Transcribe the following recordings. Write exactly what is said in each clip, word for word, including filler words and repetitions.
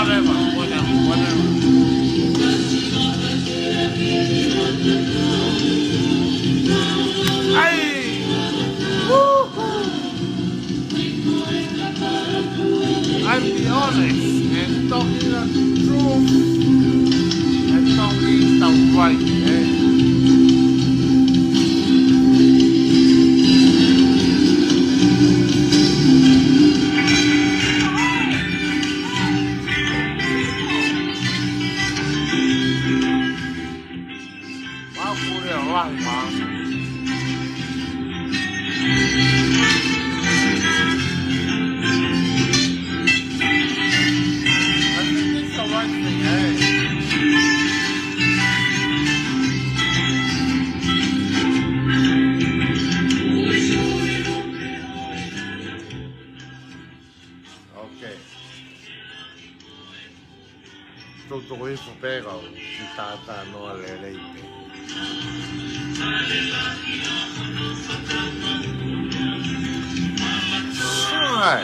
Whatever, whatever, whatever. Hey! Woohoo! I'm the honest and talking the truth and talking the right, eh? Mau pule o lahi mā. I think it's the right thing, eh? Okay. Tutuku hifo pē kau ki tātā noa lelei pē. Sai.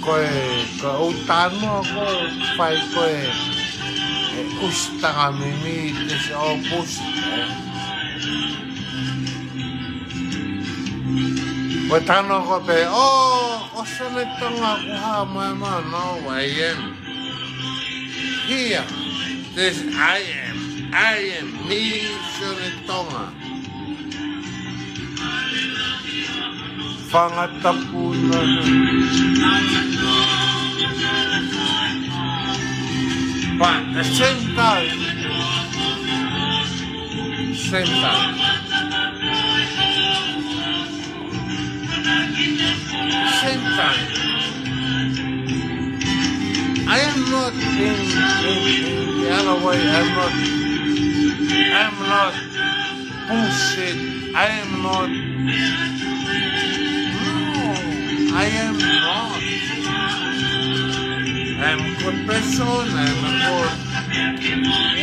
Ko e, ko e ʻū tānoa ko e fai ko e, e ʻusi tanga mimi te se o pusi, eh? Ko e tānoa ko pē, oh, ko Sione Tonga ko ha mai ma, no, I am here. This I am. I am me, Sione Tonga. Fanga tapu na. But at the same time, same time, same time, I am not in, in, in the other way. I'm not, I'm not bullshit. I am not. No, I am not. I'm good person. I'm a good.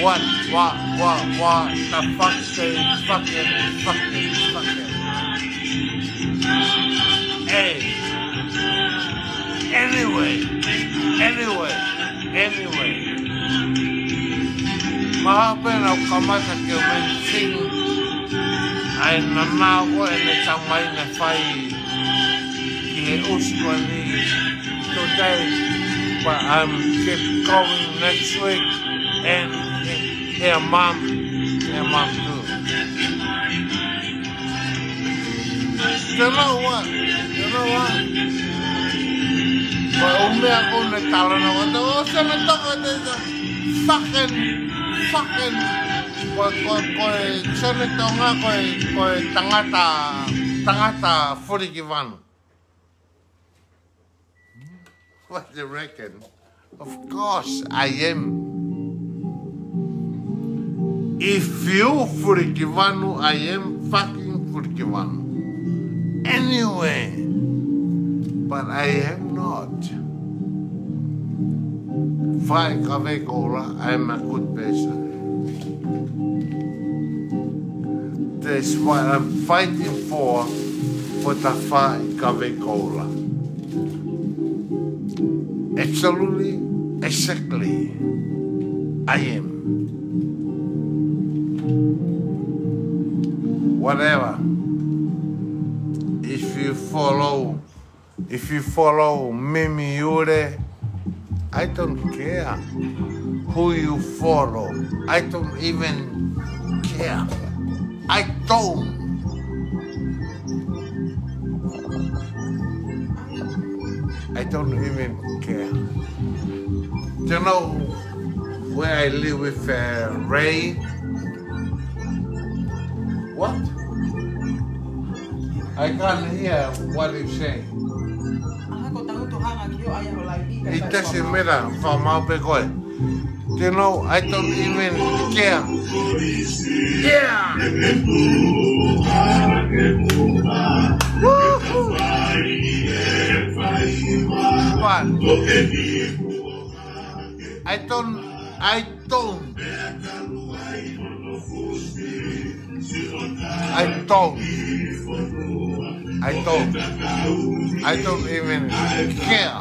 What, what, what, what the fuck they fucking, fucking, fucking. Hey. Anyway, anyway, anyway. Mahalo pē naʻa ku kamata ke u mention ʻa e nānā ko eni ʻa e tamai naʻe fai ki he ʻusi ko eni today, but I'm keep going next week and here mom, here mom too. You know what? You know what? Ko e ʻū meʻa ko eni talanoa ko ē, ʻo Sione Tonga te sa fucking, fucking, ko, ko, ko e Sione Tonga, ko e, ko e tangata, tangata fulikivanu. What do you reckon? Of course I am. If you fulikivanu, I am fucking fulikivanu. Anyway, but I am not. Faʻi kavei koula, I am a good person. That's what I'm fighting for, for the faʻi kavei koula. Absolutely, exactly. I am. Whatever. If you follow, if you follow Mimi Ure, I don't care who you follow. I don't even care. I don't. I don't even care. Do you know where I live with, uh, Ray? What? I can't hear what you say. It doesn't matter. Fakamau pē koe. You know, I don't even care. Yeah. Woohoo. But I don't, I don't. I don't. I don't, I don't even care.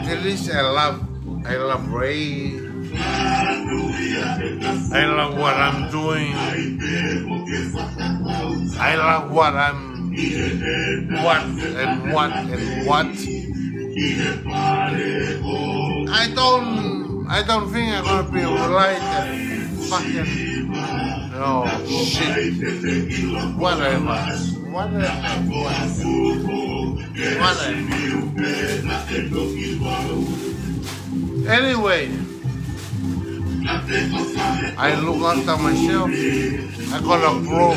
At least I love, I love Ray. I love what I'm doing. I love what I'm, what and what and what. I don't, I don't think I'm gonna be right and fucking, oh, shit. Whatever. Whatever. Whatever. Anyway, I look after myself. I gonna grow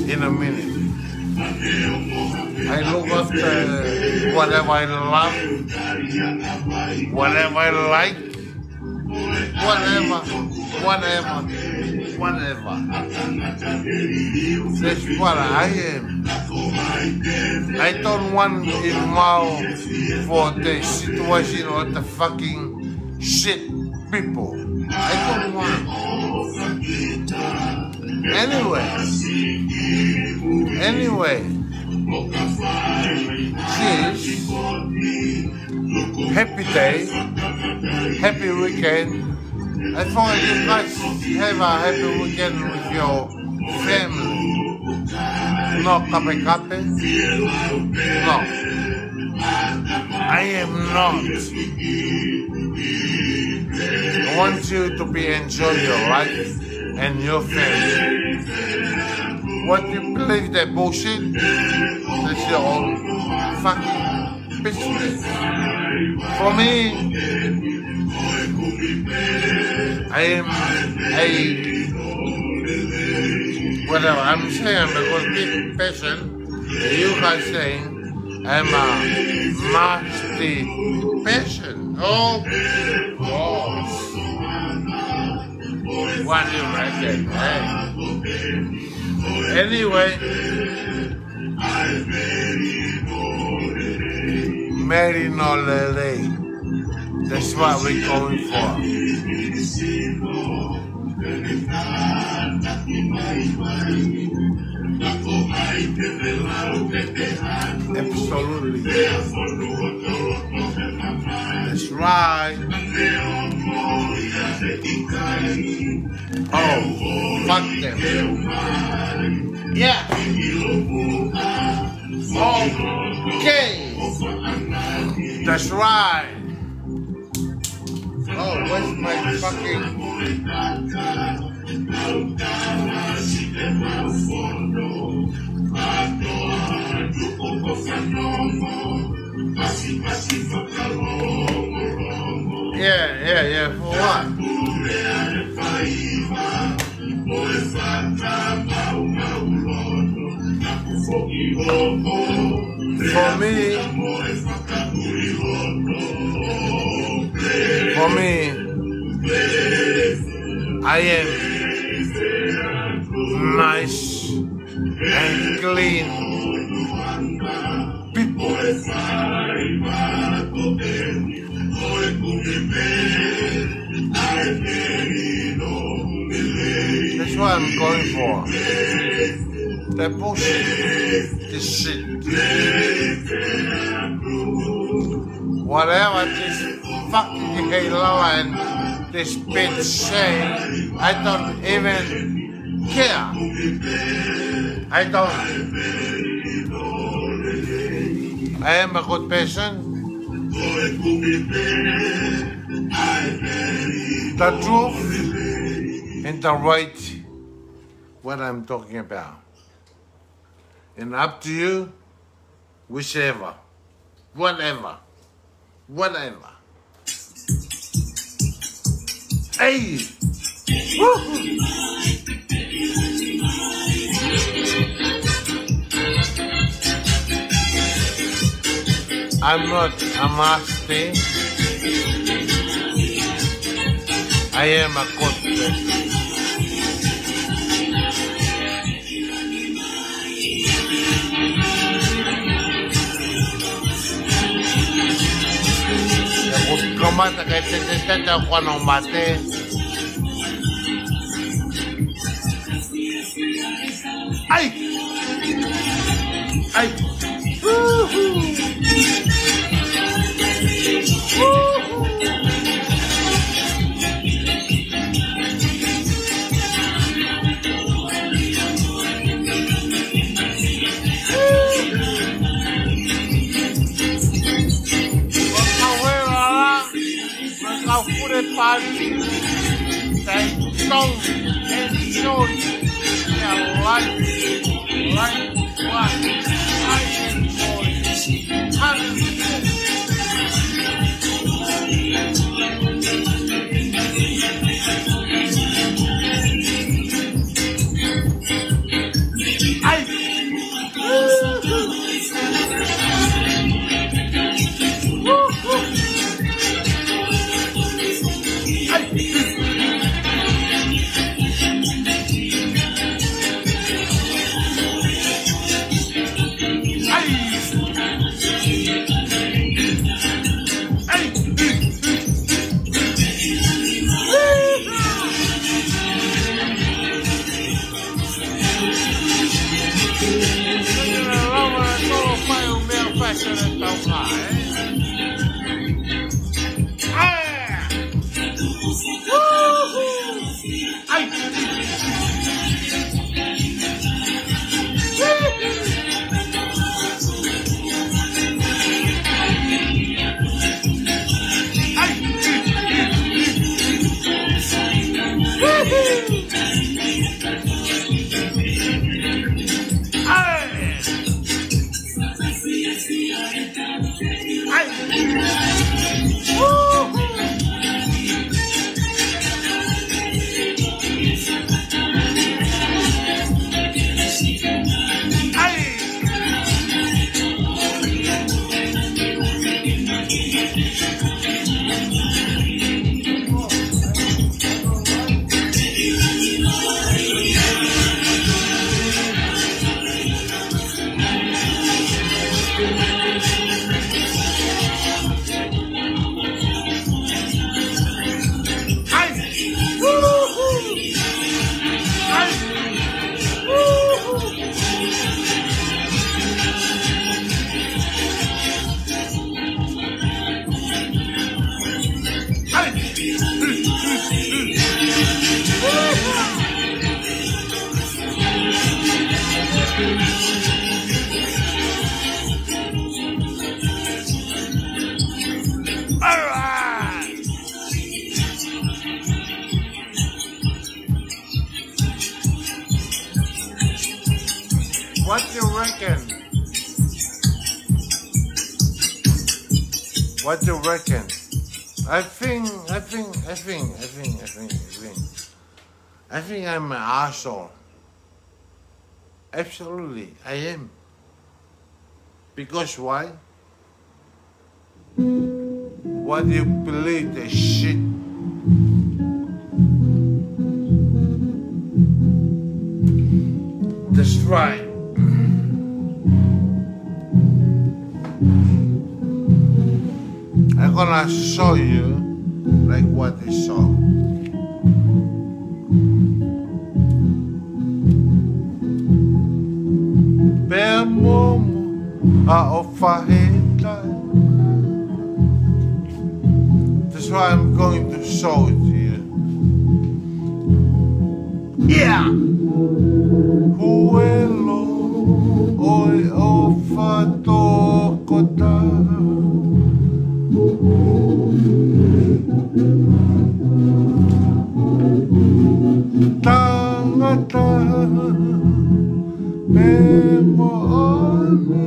in a minute. I look after whatever I love, whatever I like, whatever, whatever, whatever. That's what I am. I don't want involved for the situation or the fucking shit people. I don't want. Anyway. Anyway. Cheers. Happy day. Happy weekend. I hope you guys have a happy weekend with your family. No kape kape. No. I am not. I want you to be enjoy your life and your family. What you believe that bullshit? That's your own fucking business. For me, I am a, whatever I'm saying, I'm a good person. You guys saying I'm a nasty person. Oh, God. What do you reckon, eh? Anyway, Mary no Lele. That's what we're going for. Absolutely. That's right. Oh, fuck them. Yeah. Okay. That's right. Oh, where's my fucking... Yeah, yeah, yeah, for what? For me, for me, I am nice and clean people. That's what I'm going for. That bullshit. This shit. Whatever this fucking Heilala and this bitch say, I don't even care. I don't. I am a good person. The truth and the right, what I'm talking about. And up to you, whichever, whatever, whatever. Hey! Woo! I'm not a master. I am a good person. He ko e kamata ke te te te te ko no mate. ʻAi! ʻAi! Uhu! Uhu! However, Makau Fule Pali, they don't enjoy their life like what I enjoy. Hundred percent. ʻAi! All right. What you reckon? What you reckon? I think, I think, I think, I think, I think, I think, I think I'm an asshole. Absolutely, I am. Because why? What do you believe that shit? That's right. I'm gonna show you like what they saw. Pea momo ʻa ʻofa he taʻe. That's why I'm going to show it to you. Yeah! Huelo, ʻoe ʻofa tokotaha. Tangata, me moʻoni.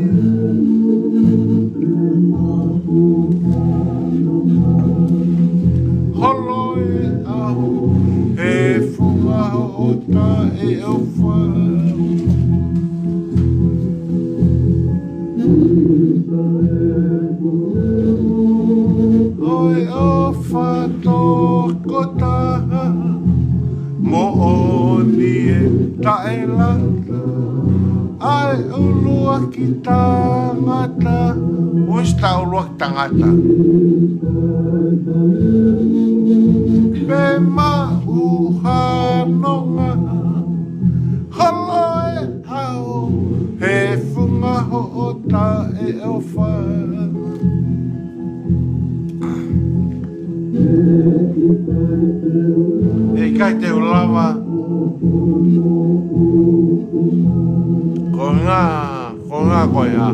Holo e au, he funga hoʻo taʻeʻofa. ʻOe ʻofa tokotaha, moʻoni e taʻelata, ʻa e ʻuluaki tangata. Who's the ʻuluaki tangata? Pe maʻu ha nonga, holo e He funga hoʻo taʻeʻofa. ʻE ʻikai te u lava. Ko e ngā, ko e ngā ko ia.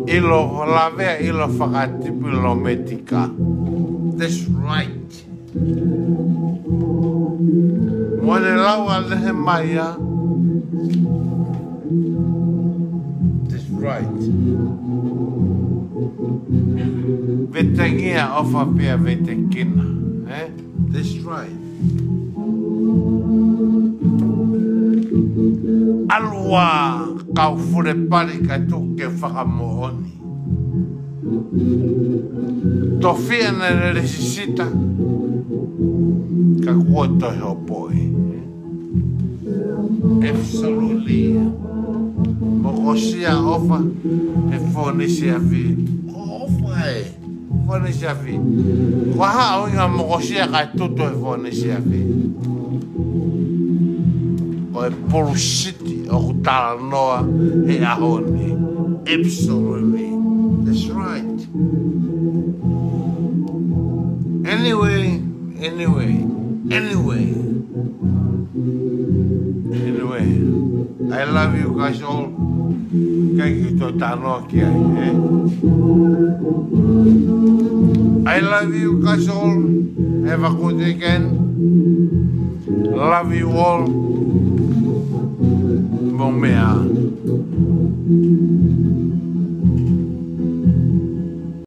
ʻIlo lavea, ʻilo fakatipu, ʻilo metika. That's right. Mo e lau ʻa Nehemaia. That's right. Vetengia ʻofa pea vetekina. Eh? That's right. ʻAlu ā kau fule pali kae tuku ke fakamoʻoni. Tofiʻa naʻe lele sisita, ka kuo toe hopoʻi. Absolutely. Mokosia ʻofa he fonisi afi. ʻOfa ē. Fonisi afi. Ko e hā ʻuhinga mokosia kae tutu he fonisi afi? Ko e bullshit ʻoku talanoa he ʻaho ni. Absolutely. That's right. Anyway, anyway, anyway. Anyway, I love you guys all. ʻIkai ke toe talanoa ki ai, eh? I love you guys all. Have a good weekend. Love you all. Mou meʻa ā.